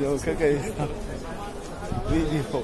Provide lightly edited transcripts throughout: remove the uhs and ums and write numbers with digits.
Какая видео.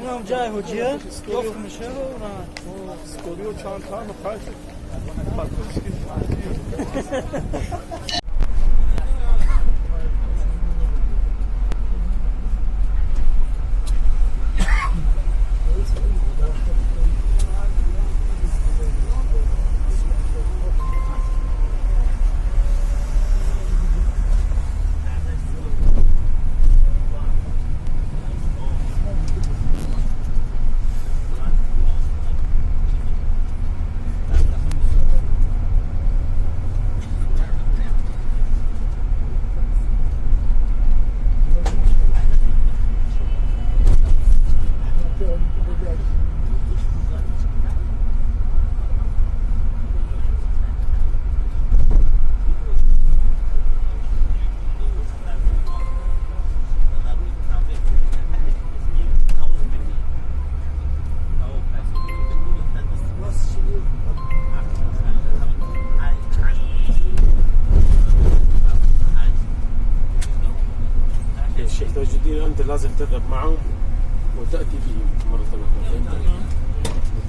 اونم جای حجیه گفت میشه. الشيخ تاج الدين، انت لازم تذهب معهم وتاتي بهم مره اخرى، فهمت؟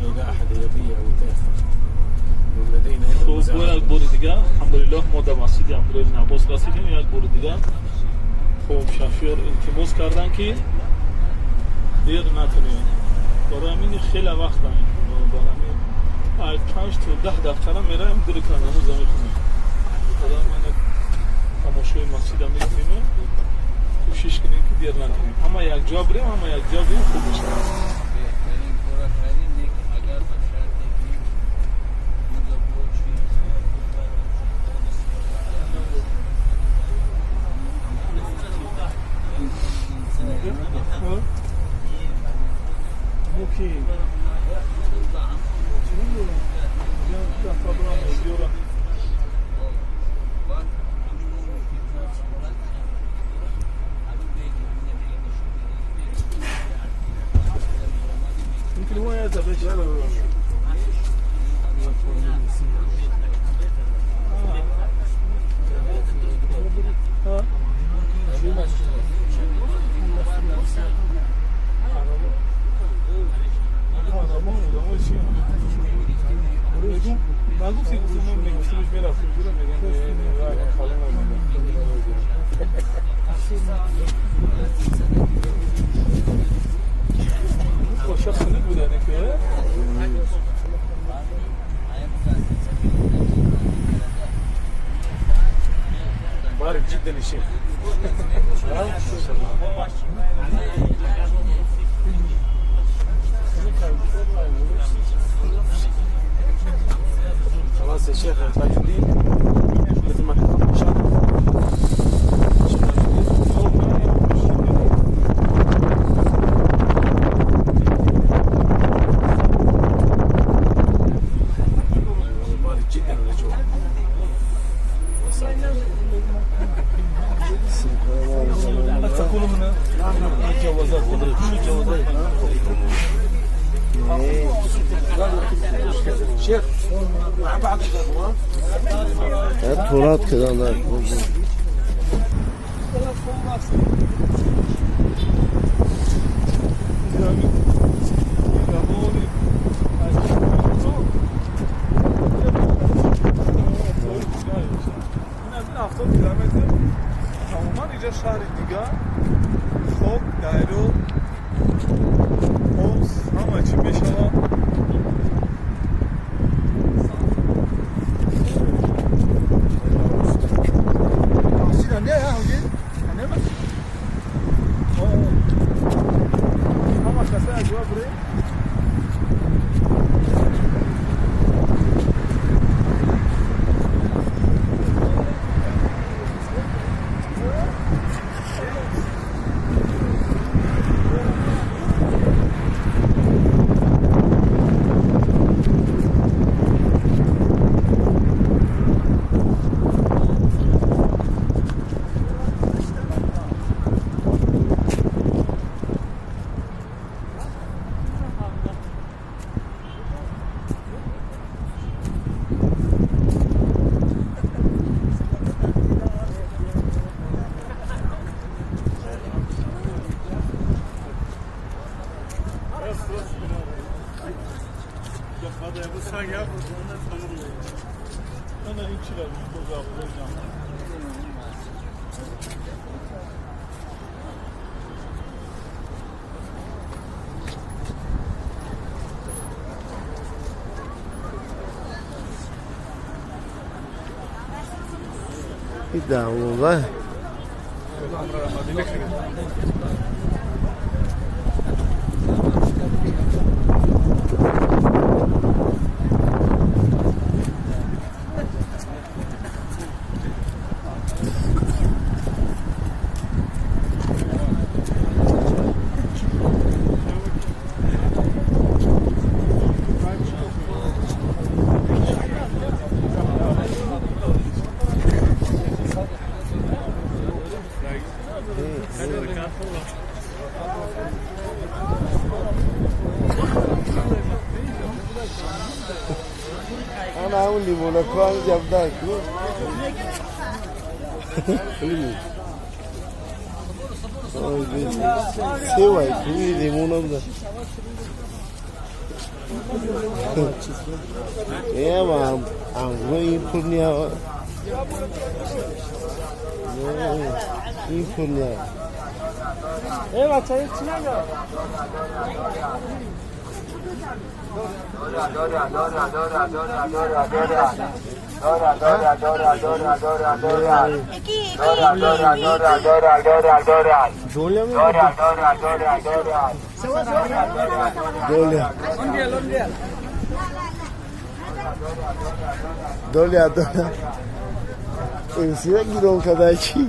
اذا احد يبيع وتاخر لدينا. Хуб, бо як бори дигар, алҳамдулиллоҳ, мо дар масҷиди Абдулло ибни Аббос расидем. Як бори дигар, хуб, шофёр илтимос кардан, ки дер накунем. Барои ҳамин хеле вақт, барои ҳамин ай 5 то 10 дақиқара мераем, ду ракат намоза мехонем. Барои ман як тамошои масҷида мекунем. Кӯшиш кунем, ки дер накунем, ҳама якҷо бирем, ҳама якҷо бирем, хуб мешавад. Беҳтарин кора кардем, лекин агар ба шарте ки рӯза боши. Муки дафа. Баъд ҳамин мо يمكن هو يذهب. ايش؟ لا لا لا. ها. آدم‌ها چی؟ نگفتی، گفتم من میگفتمش میرفتیم جورا میگن نه، خاله نمونده. قاشق خنک بودن که. بارد جدا يا شيخ، ها ما شاء الله. خلاص يا شيخ تاج الدين، مثل ما اتفقنا ان شاء الله، شيخ تاج الدين. بارد جدا الاجواء، يا ساتر. تكون هنا الجوازات، كل الجوازات. Турат карданд. Километр тамоман инҷа шаҳри дигар, хок, дайро, об, ҳама чӣ мешавад. Ҳама каса аҷоба бурем. Ana ин чӣ ра? Дарвоза. Ана ҳамун лимонако ҷабда ку. Севай ку лимона буда. Ема ангура ин пул не. Ин пул не. Э бача, чӣ нага? Доля ми? Доля. Доля, доля. Инсина гирон кадай чӣ?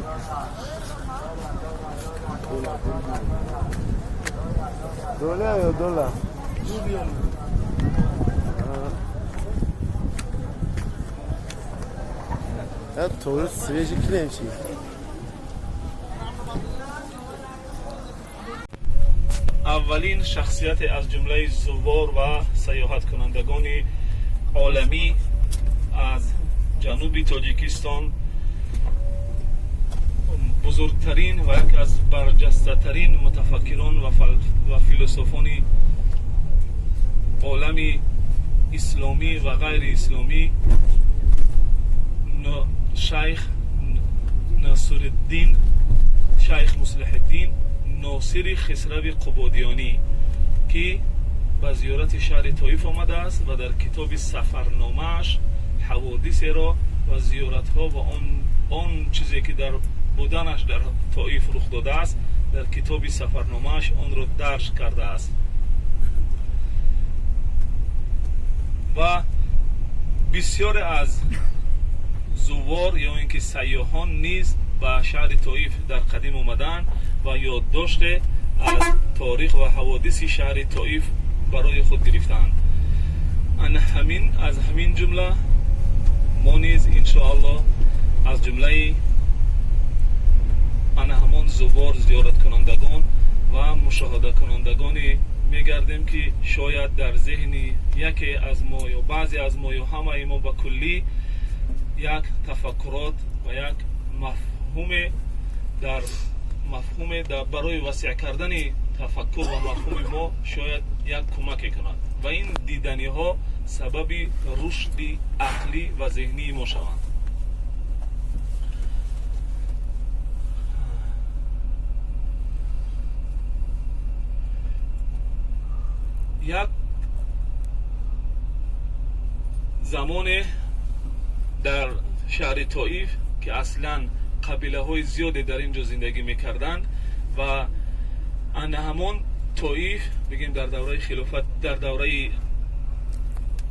Доля ё доля? Я торт свежий клемчик. Аввалин шахсияте аз ҷумлаи зувор ва сайёҳаткунандагони оламӣ аз ҷануби Тоҷикистон, бузургтарин ва яке аз барҷастатарин мутафаккирон ва философони олами исломӣ ва ғайри исломӣ, шайх Насриддин, шайх Муслиҳиддин Носири Хисрави Қубодиёнӣ, ки ба зиёрати шаҳри Тоиф омадааст ва дар китоби сафарномааш ҳаводисеро ва зиёратҳо ва он чизе ки дар буданаш дар Тоиф рух додааст, дар китоби сафарномааш онро дарҷ кардааст. Ва бисёре аз зувор ё ин ки сайёҳон низ ба шаҳри Тоиф дар қадим омаданд ва ёддоште аз торих ва ҳаводиси шаҳри Тоиф барои худ гирифтаанд. Ҳамин аз ҳамин ҷумла мо низ иншоаллоҳ аз ҷумлаи ана ҳамон зувор, зиёраткунандагон ва мушоҳадакунандагони мегардем, ки шояд дар зеҳни яке аз мо ё баъзе аз мо ё ҳамаи мо ба куллӣ як тафаккурот ва як мафҳуме дар мафҳуме барои васеъ кардани тафаккур ва мафҳуми мо шояд як кӯмаке кунад ва ин диданиҳо сабаби рушди ақлӣ ва зеҳнии мо шаванд. Як замоне дар шаҳри Тоиф, ки аслан қабилаҳои зиёде дар ин ҷо зиндагӣ мекарданд ва ана ҳамон Тоиф, бигем, дар давраи хилофат, дар давраи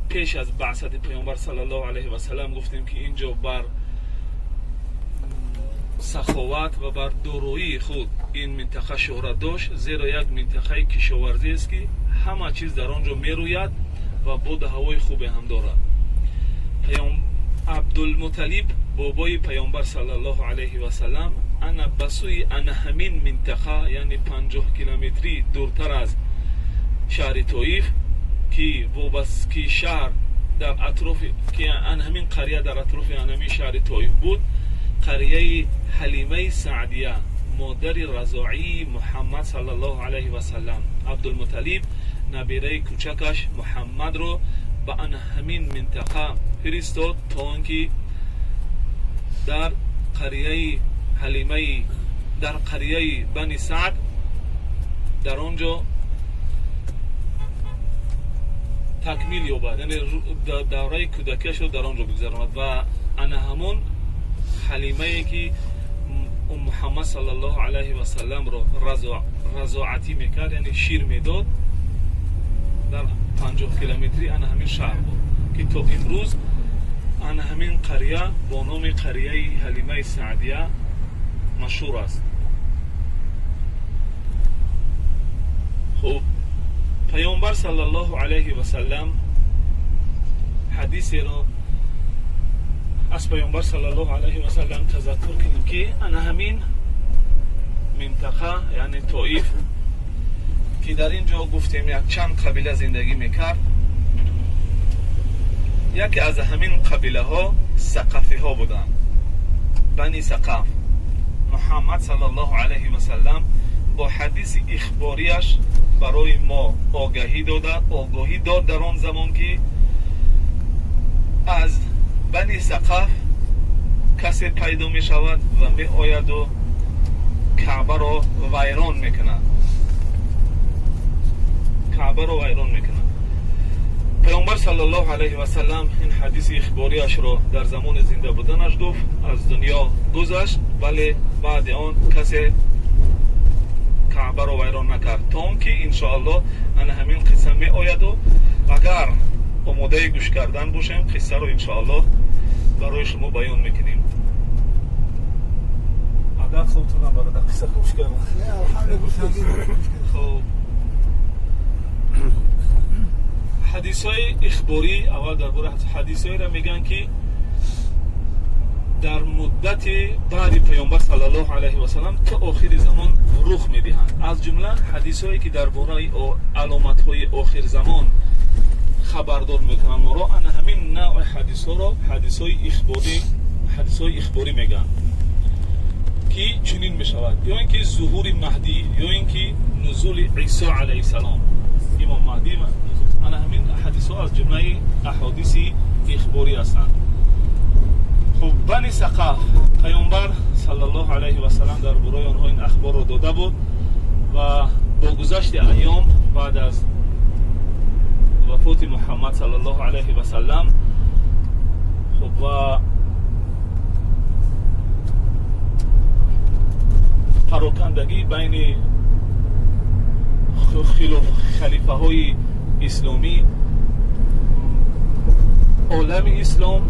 пеш аз баъсати Паёмбар саллаллоҳу алайҳи васалам, гуфтем, ки ин ҷо бар саховат ва бар дороии худ ин минтақа шӯҳрат дошт, зеро як минтақаи кишоварзӣ аст, ки ҳама чиз дар он ҷо мерӯяд ва боду ҳавои хубе ҳам дорад. Абдулмуталиб, бобои Паёмбар саллаллоҳу алайҳи васалам, ана ба сӯи ана ҳамин минтақа, яъне 50 километрӣ дуртар аз шаҳри Тоиф, ки шаҳр дар атрофи, ки ана ҳамин қария дар атрофи ана ҳамин шаҳри Тоиф буд, қарияи Ҳалимаи Саъдия, модари разоии Муҳаммад саллаллоҳу алайҳи васалам, Абдулмуталиб набираи кӯчакаш Муҳаммадро ба ана ҳамин минтақа фиристод, то он ки дар қарияи Ҳалимаи, дар қарияи Бани Саъд, дар он ҷо такмил ёбад, яъне давраи кӯдакиашро дар он ҷо бигзаронад. Ва ана ҳамон Ҳалимае, ки Муҳаммад саллаллоҳу алайҳи васалламро разоатӣ мекард, яъне шир медод, дар 50 километрӣ ана ҳамин шаҳр буд, ки то имрӯз ана ҳамин қария бо номи қарияи Ҳалимаи Саъдия машҳур аст. Хуб, Паёмбар саллаллоҳу алайҳи васаллам, ҳадисеро аз Паёмбар саллаллоҳу алайҳи васаллам тазаккур кунем, ки ана ҳамин минтақа, яъне Тоиф, ки дар ин ҷо гуфтем як чанд қабила зиндагӣ мекард, яке аз ҳамин қабилаҳо сақафиҳо буданд, Бани Сақаф. Муҳаммад саллаллоҳу алайҳи васаллам бо ҳадиси ихборияш барои мо огаҳӣ дода, огоҳӣ дод дар он замон, ки аз Бани Сақаф касе пайдо мешавад ва меояду Каъбаро вайрон мекунад, Каъбаро вайрон мекунад. Паёмбар саллаллоҳу алайҳи васаллам ин ҳадиси ихборияшро дар замони зинда буданаш гуфт, аз дунё гузашт, вале баъди он касе Каъбаро вайрон накард, то он ки иншоаллоҳ ана ҳамин қисса меояду агар омодаи гӯш кардан бошем, қиссаро иншоаллоҳ барои шумо баён мекунем. Агар худтонам бародар қисса гӯш кардан. Хуб, ҳадисҳои ихборӣ, аввал дар бораи ҳадисҳоеро мегӯянд, ки дар муддати баъди Паёмбар саллаллоҳу алайҳи васалам то охири замон рух медиҳанд. Аз ҷумла ҳадисҳое, ки дар бораи аломатҳои охирзамон хабардор мекунанд моро, ана ҳамин навъи ҳадисҳоро ҳадисҳои ихборӣ мегӯянд, ки чунин мешавад: ё ин ки зуҳури Маҳдӣ, ё ин ки нузули Исо алайҳиссалом, имом Маҳдӣ. Ана ҳамин ҳадисҳо аз ҷумлаи аҳодиси ихборӣ ҳастанд. Хуб, Бани Сақаф, Паёмбар саллаллоҳу алайҳи васалам дар бораи онҳо ин ахборро дода буд ва бо гузашти айём баъд аз вафоти Муҳаммад саллаллоҳу алайҳи васалам, хуб, ва парокандагӣ байни халифаҳои исломӣ, олами ислом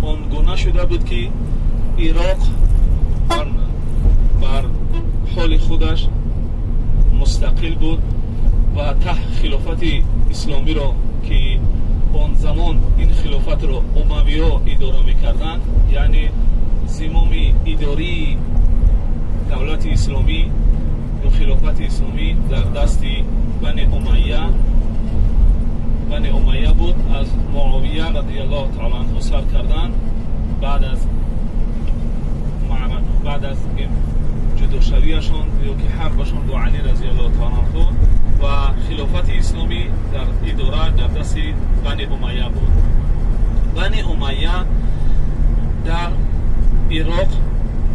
он гуна шуда буд, ки Ироқ бар ҳоли худаш мустақил буд ва таҳ хилофати исломиро, ки он замон ин хилофатро умавиҳо идора мекарданд, яъне зимоми идории давлати исломӣ. Хилофати исломӣ дар дасти Бани Умайя буд. Аз Муовия радиаллоҳу таала анҳу сар кардан, баъд аз ҷудошавиашон ё ки ҳарбашон бо Али радиаллоҳу таала анҳу, ва хилофати исломӣ дар идора дар дасти Бани Умайя буд. Бани Умайя дар Ироқ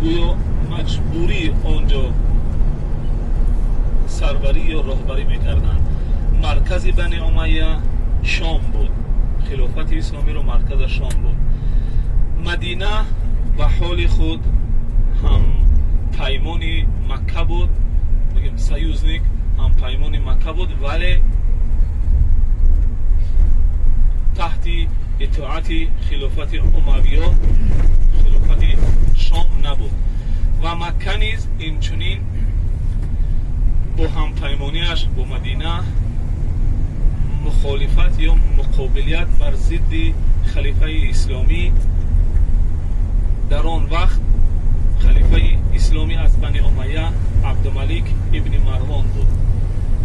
гӯё маҷбурӣ онҷо сарварӣ ё роҳбарӣ мекарданд. Маркази Бани Умайя Шом буд, хилофати исломиро марказа Шом буд. Мадина ба ҳоли худ ҳам паймони Макка буд, бигем союзник, ҳам паймони Макка буд, вале таҳти итоати хилофати Умавиё, хилофати Шом набуд. Ва Макка низ инчунин бо ҳампаймониаш бо Мадина мухолифат ё муқобилият бар зидди халифаи исломӣ. Дар он вақт халифаи исломӣ аз Бани Умайя Абдумалик ибни Марвон буд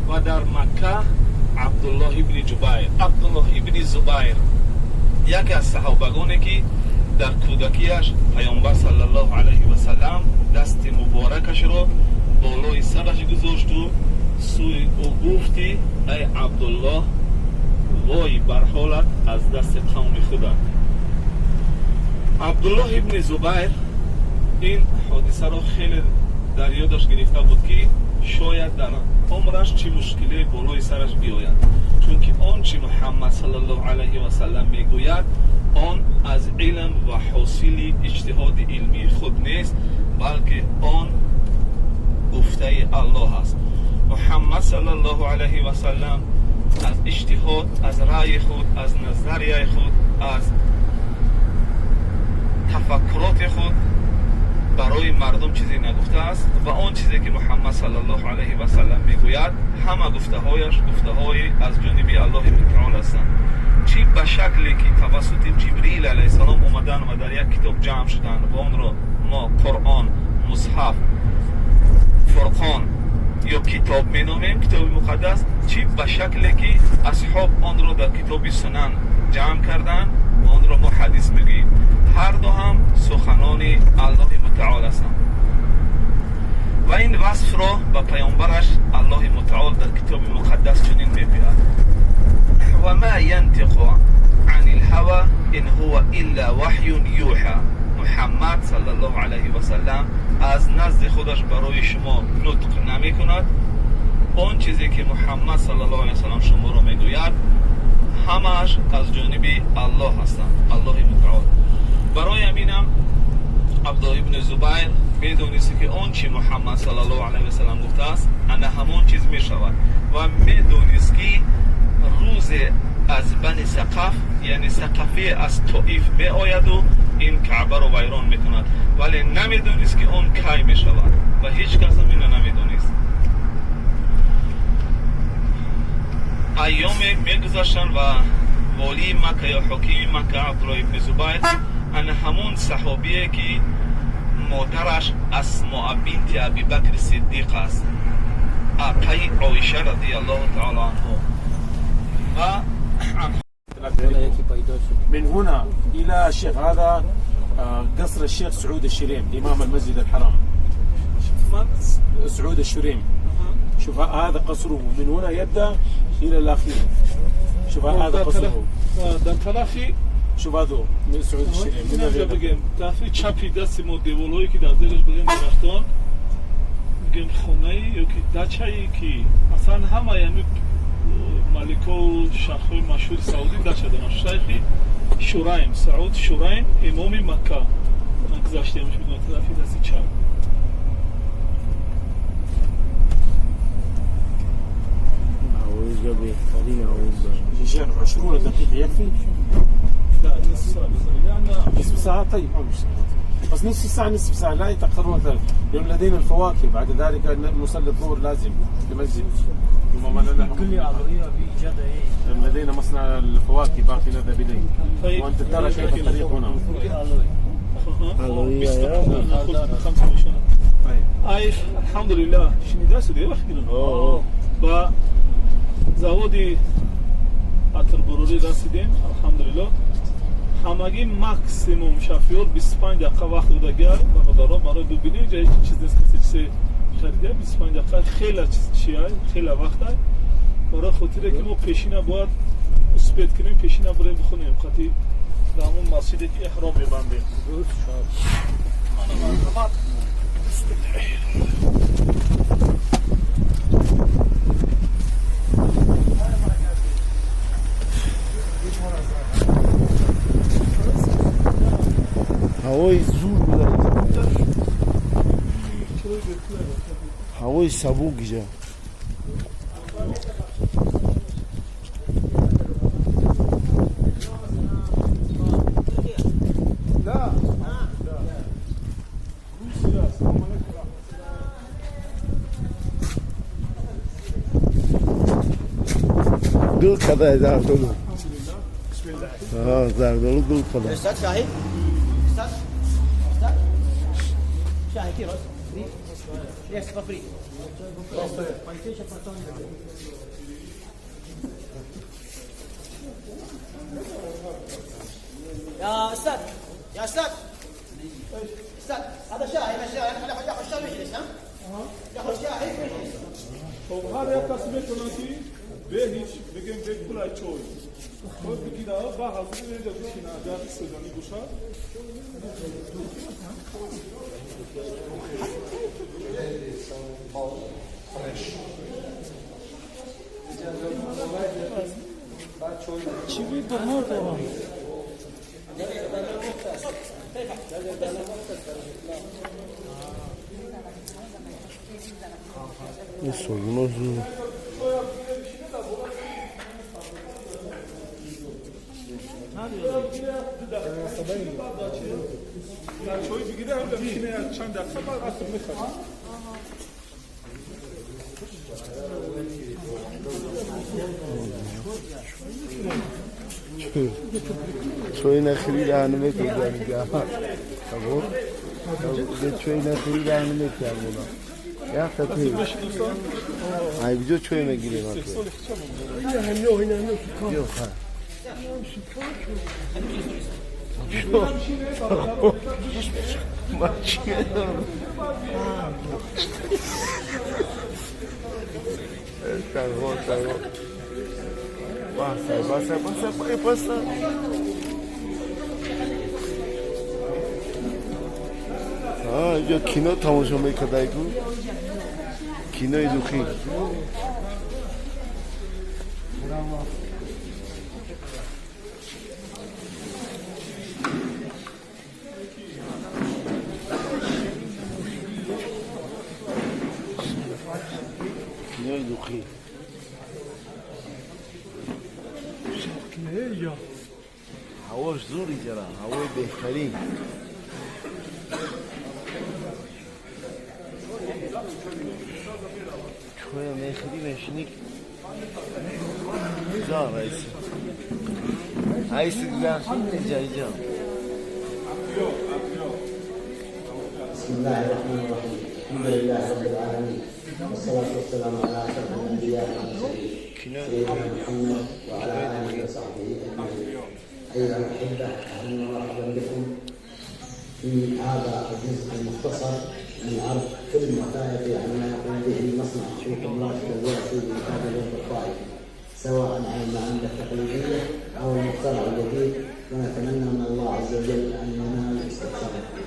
ва дар Макка Абдуллоҳ ибни Ҷубайр, Абдуллоҳ ибни Зубайр, яке аз саҳобагоне ки дар кӯдакиаш Паёмбар саллаллоҳу алайҳи васаллам дасти муборакашро болои сараш гузошту сӯи ӯ гуфти: ай Абдуллоҳ, вой бар ҳолат аз дасти қавми худат. Абдуллоҳ ибни Зубайр ин ҳодисаро хеле дар ёдаш гирифта буд, ки шояд дар умраш чӣ мушкиле болои сараш биёяд, чунки он чи Муҳаммад саллаллоҳу алайҳи васаллам мегӯяд, он аз илм ва ҳосили иҷтиҳоди илмии худ нест, балки он гуфтаи Аллоҳ аст. Муҳаммад саллаллоҳу алайҳи васаллам аз иҷтиҳод, аз раъйи худ, аз назарияи худ, аз тафаккуроти худ барои мардум чизе нагуфтааст ва он чизе ки Муҳаммад саллаллоҳу алайҳи васаллам мегӯяд, ҳама гуфтаҳояш гуфтаҳои аз ҷониби Аллоҳи мутаол ҳастанд, чӣ ба шакле ки тавассути Ҷибрил алайҳиссалом омадан ва дар як китоб ҷамъ шуданд ва онро мо Қуръон, Мусҳаф, Фурқон ё китоб меномем, китоби муқаддас, чӣ ба шакле ки асҳоб онро дар китоби Сунан ҷамъ карданд ва онро мо ҳадис мегӯем. Ҳар ду ҳам суханони Аллоҳи мутаол ҳастанд ва ин васфро ба паёмбараш Аллоҳи мутаол дар китоби муқаддас чунин мегӯяд: ва ма янтиқу ани лҳава ин ҳува илла ваҳюн юҳа. Муҳаммад саллаллоҳу алайҳи васаллам аз назди худаш барои шумо нутқ намекунад. Он чизе ки Муҳаммад саллаллоҳу алайҳи васаллам шуморо мегӯяд, ҳамааш аз ҷониби Аллоҳ ҳастанд, Аллоҳи мутаол. Барои ҳаминам Абдуллоҳ ибни Зубайр медонист, ки он чи Муҳаммад саллаллоҳу алайҳи васаллам гуфтааст, ана ҳамон чиз мешавад, ва медонист, ки рӯзе аз Бани Сақаф, яъне Сақафие аз Тоиф меояду ин Каъбаро вайрон мекунад, вале намедонист, ки он кай мешавад ва ҳеҷ кас ҳам ина намедонист. Айёме мегузаштанд ва волии Макка ё ҳокими Макка Абдуллоҳ ибни Зубайр, ана ҳамон саҳобие ки модараш Асмоа бинти Абибакри Сиддиқ аст, апаи Оиша радиаллоҳу таала анҳу ва من هنا إلى الشيخ هذا قصر الشيخ سعود الشريم إمام المسجد الحرام. سعود الشريم، شوف هذا قصره من هنا يبدأ إلى الأخير. شوف هذا قصره در طرفی شوف هذا من سعود الشريم من اینجا بگم طرفی چپی دست ما دیوالایی که در زیرش بگم درختان بگم خونه یا که دچایی که اصلا همه یعنی ملکا و شیخ‌های مشهور سعودی دچه دارن. شیخ شوریم، سعود شوریم، امام مکه گذشته میشه طرفی دست چپ. شيخ 20 دقيقة يكفي؟ لا نصف ساعة، لأن نصف ساعة طيب، بس نصف ساعة، نصف ساعة لا يتأخرون أكثر، لأن لدينا الفواكه بعد ذلك نصلي الظهر لازم في المسجد. لدينا مصنع الفواكه باقي نذهب إليه. وأنت ترى كيف الطريق هنا. 25. Ай, алҳамдулиллаҳ, шунида шуд вақт гирам. Ба заводи атирбурурӣ расидем, алҳамдулиллоҳ. Ҳамагӣ максимум, шофёр, 25 дақиқа вақт додагар, бародаро, барои бибинем. Ҷа ҳеҷ чиз нест, касе чизе харида. 25 дақиқа хела чиз чиай, хела вақтай, барои хотире ки мо пешина бояд успеть кунем, пешина бурем, бихонем хати дар ҳамон масҷиде ки эҳром мебандем. Мана, марҳамат. Ҳавои зур буда, ҳавои сабук иҷа. Гул кадай зардолу, зардолу гул кадай. استاذ شاهي، استاذ، استاذ شاهي كيروس free، yes, for free. يا استاذ، يا استاذ، استاذ، هذا شاهي، هذا شاهي، خليه ياخذ شاي ويجلس. ها، ياخذ شاهي ويجلس. Хоб, ҳар як кас метавонад ки бе ҳеҷ бигем бе пулай чой хоб бигира ба ҳазур инҷа бишина, агар сӯзанӣ бошад. Чиви баҳор дорам. Ин созуно зур. Дар чой бигира, ҳамда бишина як чанд дақиқа, баъд аср мехарад. Чой нахӯри, даҳан мекунад. Чой нахӯри, даҳан мекунад. Як ти ай биҷо чой мегирем. Ё ха. Ма чӣ медонам? Танҳо, танҳо. Паса, паса, паса, паса. Инҷо кино тамошо мекардай ку, кинои духӣ. Кинои духӣ. Я. Ҳавош зур иҷара, ҳавои беҳтарин. Чоя мехӯрӣ, мешинӣ. Ҷа раиси, раиси, гузашт иҷа, иҷа. بسم الله الرحمن الرحيم، الحمد لله رب العالمين، والصلاة والسلام على أشرف الأنبياء والمرسلين، سيدنا محمد وعلى آله وصحبه أجمعين. أيها الأحبة، أهلا ومرحبا بكم في هذا الجزء المختصر من عرض فيلم وثائقي عن ما يقوم به مصنع سوق براشد الوافي لإنتاج الورد الطائفي، سواء عن المعامل التقليدية أو المخترع الجديد، ونتمنى من الله عز وجل أن ينال استحسانكم.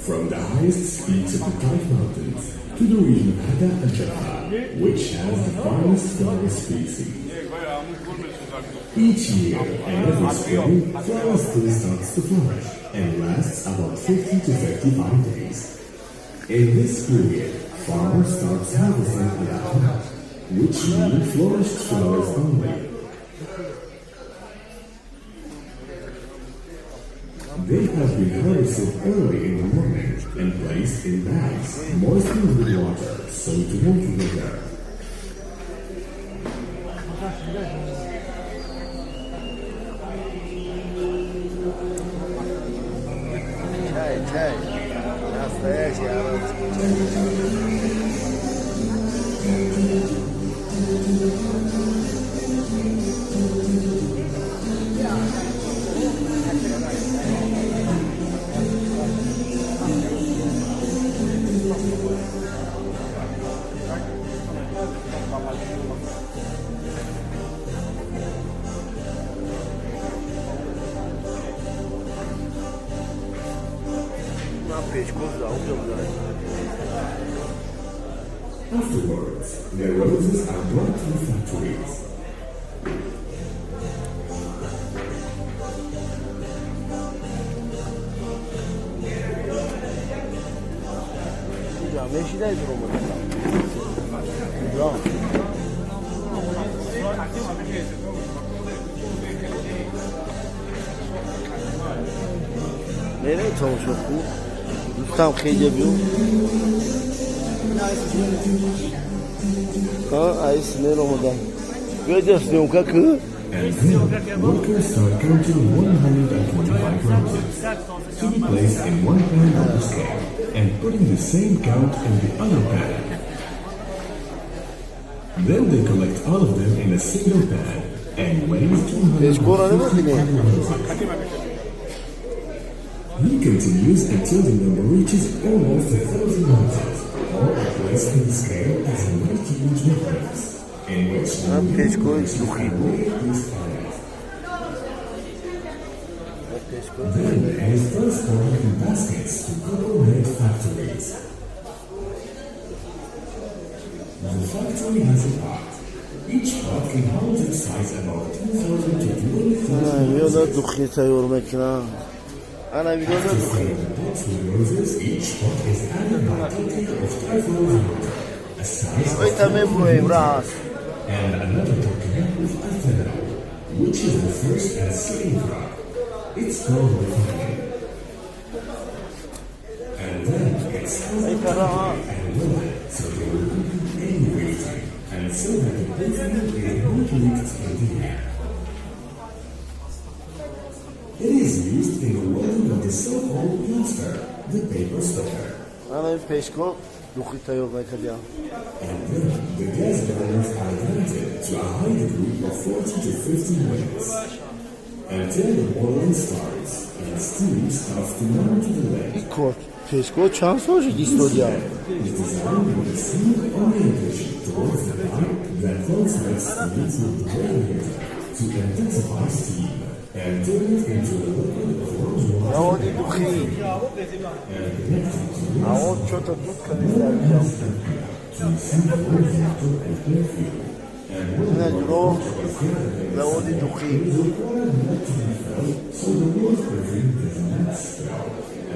From the highest peaks of the Taif Mountains to the region of Hada and Jaffa, which has the finest flower species. Each year and every spring, flowers tree starts to flourish and lasts about 50 to 35 days. In this period, farmers start harvesting al which mean flourished flowers only. They have been harvested early in the morning and placed in bags moistened with water so it won't wither. Чай. Настоящий арабский чай. Ман пешкоз да унҷо будам. Afterwards, the roses are brought to the factories. Инҷа мешидай дуромада. Куҷо? Мерем тамошо хуб. Дӯстам хеле биё. Ҳа, айс меромада. Биё ҷа съёмка ку. And then workers start counting 125 roses to be placed in one pan of the scale and putting the same count in the other pan. Then they collect all of them in a single pan and weigh Пешкора намебинем. 250 roses. He continues until the number reaches almost 1,000 roses. All are placed in the scale as a right reference, in which the Пешкои духӣ. weight is added. Пешкои Then it is transported in baskets to copper-made factories. The factory has a pot. Each pot can hold its size about 10,000 to 20,000 Миёда roses. духӣ тайёр мекунам. Ана миёда After духӣ. filling the pots with roses, each pot is added by taking of 5 rose water, a size of Ойта мебуроем раҳас. and another tortilla with ethanol, which is the first and second drug. It's called refining. And then it's Ойта раҳа. and welded so they will not do any wasting, and so that the perfume is not leaked in the air. It is used in the welding of the so-called plaster, the paper sticker. Ана ин пешко духӣ тайёр мекардиам. And then the gas burners are ignited to a high degree of 40 to 50 minutes until the boiling starts and steam starts to mount to the lamp. Ин кор пешко чанд сол шуд истодиам? Is designed with a smooth orientation towards the pipe that transmits steam to the radiator to intensify steam and turn it into a liquid of rose water Заводи духӣ. And connected to Авод чё-то дуд кардиам. to receive rose water and perfume. And when Ина the ҷуро was gathered in заводи духӣ. it is required not to be felt so the rose perfume does not spill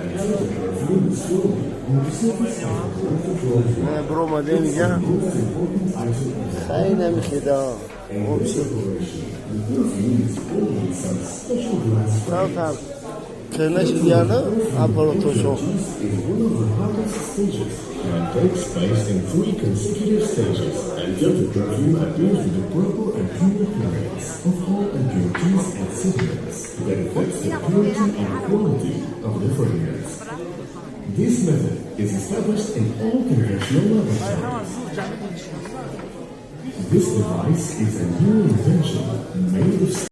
until the perfume is slowly on the surface of the collected rose water. Ина биромадем инҷа. Most important item of the Хай намехеда. In this operation, the perfume is poured in some special glass Камтар кӯна шидияна аппаратошо. Is one of the hardest stages and takes place in three consecutive stages until the perfume appears with the purple and pure appearance of all impurities and sediments that affects the purity and quality of the fragrance. This method is established in all conventional laboratories. This device is a new invention made of